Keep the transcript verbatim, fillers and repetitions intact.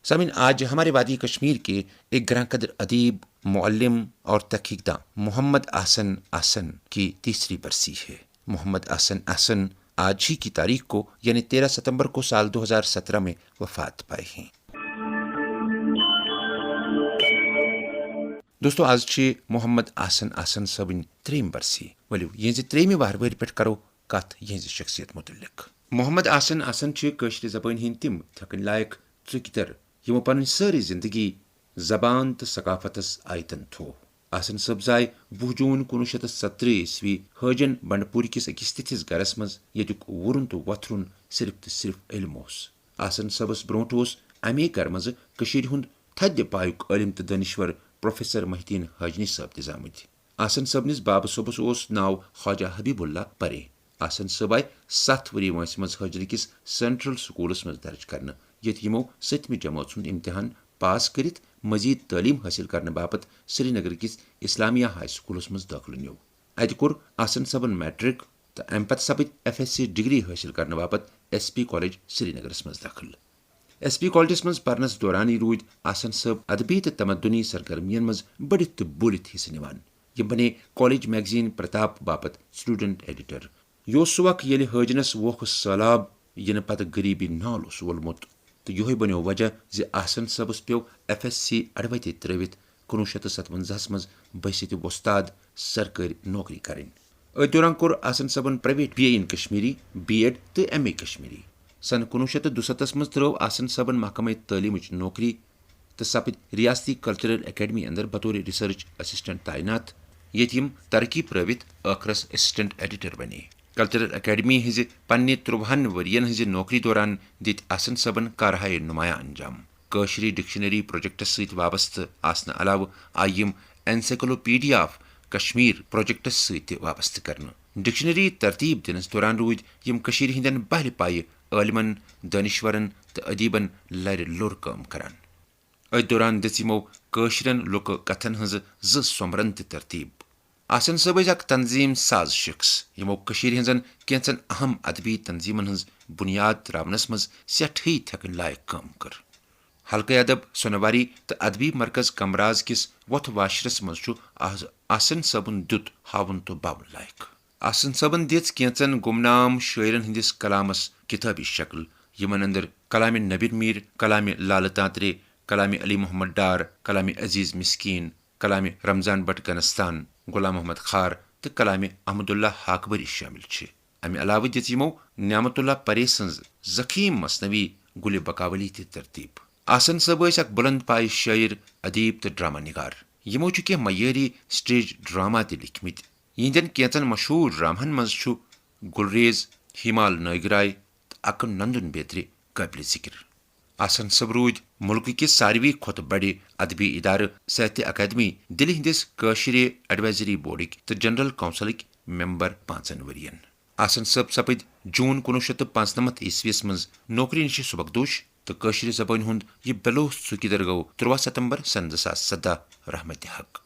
سامعین، آج ہمارے وادی کشمیر کے ایک گراں قدر ادیب، معلم اور تحقیق داں محمد احسن احسن کی تیسری برسی ہے۔ محمد احسن احسن آج ہی کی تاریخ کو، یعنی تیرہ ستمبر کو سال دو ہزار سترہ میں وفات پائے ہیں۔ دوستو، آز چھ محمد احسن احسن صٲبٕنۍ ترٛیٚیِم برسی۔ ؤلِو، یِہنٛزِ ترٛیٚیِمہِ وہروٲرۍ پٮ۪ٹھ کرو کتھ یِہنٛزِ شخصیت متعلق۔ محمد احسن احسن چھِ کٲشرِ زبٲنۍ ہٕنٛدۍ تِم تھکٕنۍ لایق ژُکۍ تر، یِمو پنٕنۍ سٲرٕے زندگی زبان تہٕ ثقافتس آیتن تھوو۔ احسن صٲب زاے وُہ جون کُنوُہ شیٚتھ تہٕ ستترٕہ عیسوی حٲجن بنڈپوٗر کِس أکِس تِتھِس گرس منٛز، ییٚتیُک وُرُن تہٕ وۄتھرُن صرف تہٕ صرف علم اوس۔ احسن صٲبس برونٛٹھ اوس امے گرٕ منٛزٕ کٔشیٖرِ ہُنٛد تھدِ پایُک عٲلم تہٕ دٲنِشور پروفیسر محی الدین حاجنی صٲب تہِ زامٕتۍ۔ احسن صٲبنِس بابہٕ صٲبس اوس ناو خواجہ حبیب اللہ پرے۔ احسن صٲب آے ستھ ؤری وٲنٛسہِ منٛز حٲجنی کِس سینٹرل سکوٗلس منٛز درج کرنہٕ، ییٚتہِ یِمو سٔتمہِ جمٲژ ہُنٛد امتحان پاس کٔرِتھ مزید تعلیٖم حٲصِل کرنہٕ باپتھ سرینگر کِس اسلامیہ ہاے سکوٗلس منٛز دٲخلہٕ نیوٗ۔ اتہِ کوٚر احسن صٲبن میٹرک تہٕ امہِ پتہٕ سپٕدۍ ایف ایس سی ڈگری حٲصِل کرنہٕ باپتھ ایس پی کالج سرینگرس منٛز دٲخل۔ ایس پی کالجس منٛز پرنس دورانٕے روٗدۍ احسن صٲب ادبی تہٕ تمدنی سرگرمین منٛز بٔڑِتھ تہٕ بوٗلِتھ حصہٕ نِوان۔ یِم بنے کالج میگزین پرتاپ باپتھ سٹوڈنٹ ایڈیٹر۔ یہِ اوس سُہ وق، ییٚلہِ حٲجنس ووکھٕ سٔہلاب یِنہٕ پتہٕ غریبی نال اوس وولمُت، تہٕ یِہوے بنیو وجہ زِ احسن صٲبس پیوٚو ایف ایس سی اڑوتے ترٲوِتھ کُنوُہ شیٚتھ تہٕ ستونزاہس منٛز بحیثیت وۄستاد سرکٲرۍ نوکری کرٕنۍ۔ أتھۍ دوران کوٚر احسن صٲبن private B A in Kashmiri, B Ed تہٕ ایم اے کشمیری۔ سنہٕ کُنوُہ شیٚتھ تہٕ دُستتھس منٛز ترٲو احسن صٲبن محکمہ تعلیمٕچ نوکری تہٕ سپٕدۍ ریاستی کلچرل اکیڈمی اندر بطور ریسرچ اسسٹنٹ تعینات، ییٚتہِ یِم ترقی پرٲوِتھ ٲخرس اسسٹنٹ ایڈیٹر بنے۔ کلچرل اکیڈمی ہٕنٛزِ پننہِ ترٛۆہن ؤرین ہٕنٛزِ نوکری دوران دِتۍ احسن صٲبن کارہائے نمایاں انجام۔ کٲشرِ ڈکشنری پروجیکٹس سۭتۍ وابستہٕ آسنہٕ علاوٕ آیہِ یِم انسائیکلوپیڈیا آف کشمیر پروجیکٹس سۭتۍ تہِ وابستہٕ کرنہٕ۔ ڈکشنری ترتیب دِنس دوران روٗدۍ یِم کٔشیٖرِ ہٕنٛدٮ۪ن بہلہِ پایہِ عٲلمن، دٲنِشورن تہٕ ادیبن لرِ لوٚر کٲم کران۔ أتھۍ دوران دِژ یِمو کٲشرٮ۪ن لُکہٕ کتھن ہٕنٛزٕ زٕ سۄمبرن تہِ ترتیب۔ احسن صٲب ٲسۍ اکھ تنظیٖم ساز شخص، یِمو کٔشیٖرِ ہٕنٛزن کینٛژن اہم ادبی تنظیٖمن ہٕنٛز بُنیاد تراونس منٛز سٮ۪ٹھٕے تھٮ۪کٕنۍ لایق کٲم کٔر۔ حلقہٕ ادب سونواری تہٕ ادبی مرکز کمراز کِس وۄتھ واشرس منٛز چھُ آز احسن صٲبُن دیُت ہاوُن تہٕ باوُن لایق۔ احسن صٲبن دِژ کینٛژن گمنام شٲعرن ہٕنٛدِس کلامس کتابی شکل، یِمن اندر کلامِ نبیر میر، کلامِ لالہٕ تانترے، کلامِ علی محمد ڈار، کلامِ عزیز مسکین، کلامِ رمضان بٹ گنستان، غلام محمد خار تہٕ کلامِ احمد اللہ ہاکبری شٲمِل چھِ۔ امہِ علاوٕ دِژ یِمو نعمت اللہ پرے سٕنٛز زخیم مثنوی گلِ بکاولی تہِ ترتیب۔ احسن صٲب ٲسۍ اکھ بلند پایہِ شٲعر، ادیب تہٕ ڈرامہ نگار۔ یِمو چھِ کینٛہہ معیٲری سٹیج ڈرامہ تہِ لیکھمٕتۍ۔ یِہنٛدٮ۪ن کینٛژن مشہوٗر ڈرامہن منٛز چھُ گلریز، ہیمال نٲگراے تہٕ اکہٕ نندُن بیترِ قٲبلِ ذکر۔ احسن صٲب روٗدۍ مُلکہٕ کِس ساروی کھۄتہٕ بڑِ ادبی ادارٕ ساہتیہ اکادمی دِلہِ ہٕنٛدِس کٲشرِ ایڈوائزری بورڈٕکۍ تہٕ جنرل کونسلٕکۍ ممبر پانٛژن ؤرین۔ احسن صٲب سپٕدۍ جون کُنوُہ شیٚتھ تہٕ پانٛژنمتھ عیسویس منٛز نوکری نِش سبکدوش تہٕ کٲشرِ زبٲنۍ ہُنٛد یہِ بلوث ژُکیدر گوٚو ترٛواہ ستمبر سنہٕ زٕ ساس سداہ رحمتِ حق۔